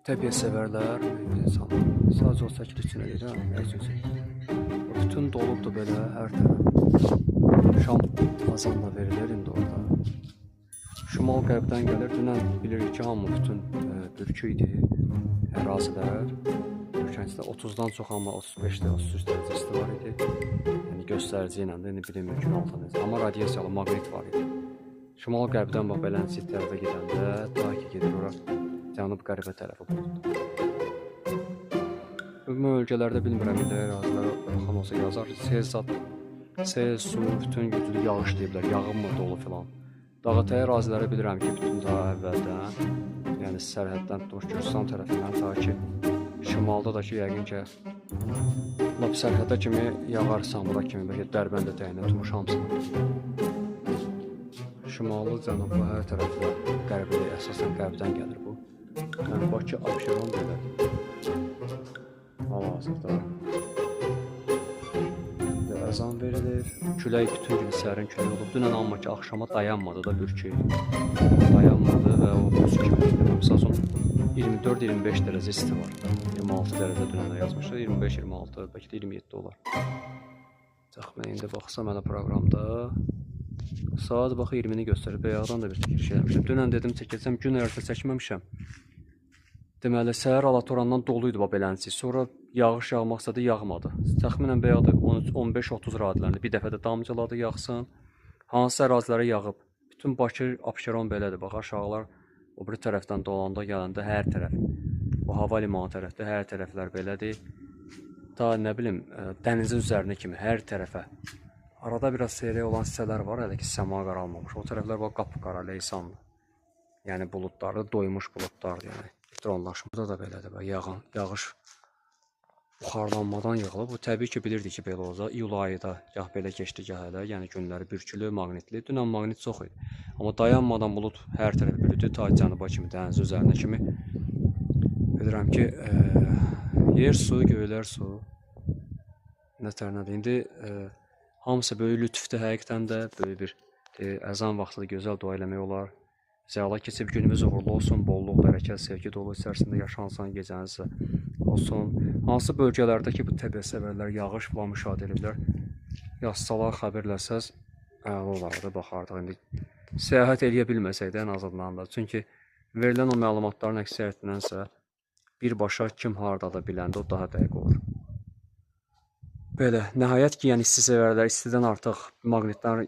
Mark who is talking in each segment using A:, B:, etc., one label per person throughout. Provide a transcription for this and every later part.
A: Təbiət sevərlər, insanlar. Sadəcə o çəkiliş üçün edirəm, nə üçünsə. O bütün dolubdur belə hər tərəf. Şam azan da verilir indi orada. Şimal qərbdən gəlir. Dünən bilirik ki, hamı bütün bürkü idi ərazilər. Bürkəncdə 30-dan çox, amma 35-də 33 dərəcə isti var idi. Yəni göstərici ilə də indi bilinmir gün altı necə. Amma radiasiyalı maqnit var idi. Şimal qərbdən bax beləncə tərəfə gedəndə ta ki gedir ora cənub qərbə tərəfə buluddur. Bu bölgələrdə bilmirəm indi ərazilərə baxan olsa yazar. Sel zad, sel, su, bütün güclü yağış deyiblər, yağınmır dolu filan. Dağətəyi əraziləri bilirəm ki, bütün daha əvvəldən, yəni sərhəddən tutmuş Gürcüstan tərəfindən ta ki şimalda da ki, yəqin ki lap sərhədə kimi yağar Samura kimi, bəlkə Dərbənd ətəyinə tutmuş hamısına. Şimalı, cənublu hər tərəfdə, qərbdə, əsasən qərbdən gəlir bu. Yəni Bakı, Abşeron belədir. Hal-hazırda. İndi əzan verilir. Külək bütün gün sərin külək olub. Dünən amma ki axşama dayanmadı da bürkü. Dayanmadı və o buz kimi. Məsəl üçün 24-25 dərəcə isti var. 26 dərəcə dünən də yazmışdı. 25-26, bəlkə də 27 olar. Təxminən indi baxsam mənə proqramda saat bax 20-ni göstərir. Bayaqdan da bir çəkiliş eləmişəm. Dünən dedim çəkilsəm, gün ərzində çəkməmişəm. Deməli, səhər Alatorandan dolu idi bax beləncə. Sonra yağış yağmaq istədi, yağmadı. Təxminən bayaq da 13, 15-30 radələrində bir dəfə də damcıladı yağsın. Hansı ərazilərə yağıb? Bütün Bakı, Abşeron belədir. Bax aşağılar o biri tərəfdən dolanda gələndə hər tərəf. Bu hava limanı tərəfdə hər tərəflər belədir. Ta nə bilim dənizin üzərinə kimi hər tərəfə. Arada biraz seyrək olan hissələr var, hələ ki səma qaralmamış. O tərəflər bax qapqara, leysandır. Yəni buludları doymuş buludlardır, yəni elektronlaşmış. Burada da belədir, bax yağış buxarlanmadan yığılıb. Bu təbii ki, bilirdik ki, belə olacaq. İyul ayı da gah belə keçdi, gah elə. Yəni günləri bürkülü, maqnitli. Dünən maqnit çox idi. Amma dayanmadan bulud hər tərəf bürüdü, ta cənuba kimi, dəniz üzərinə kimi. Bilirəm ki, yer su, göylər su. Nətər nədir? İndi hamısı böyük lütfdür həqiqətən də, böyük bir əzan vaxtı da gözəl dua eləmək olar. Zəla keçib günümüz uğurlu olsun, bolluq, bərəkət, sevgi dolu içərisində yaşansın, gecəniz olsun. Hansı bölgələrdə ki, bu təbiət sevərlər yağış falan müşahidə edirlər, yazsalar, xəbərləsəz əla olardı, baxardıq. İndi səyahət eləyə bilməsək də ən azından da. Çünki verilən o məlumatların əksəriyyətindənsə birbaşa kim hardadır biləndə o daha dəqiq olur. Belə, nəhayət ki, yəni isti sevərlər istidən artıq maqnitlər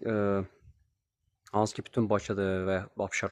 A: hansı ki bütün Bakıdır və Abşeron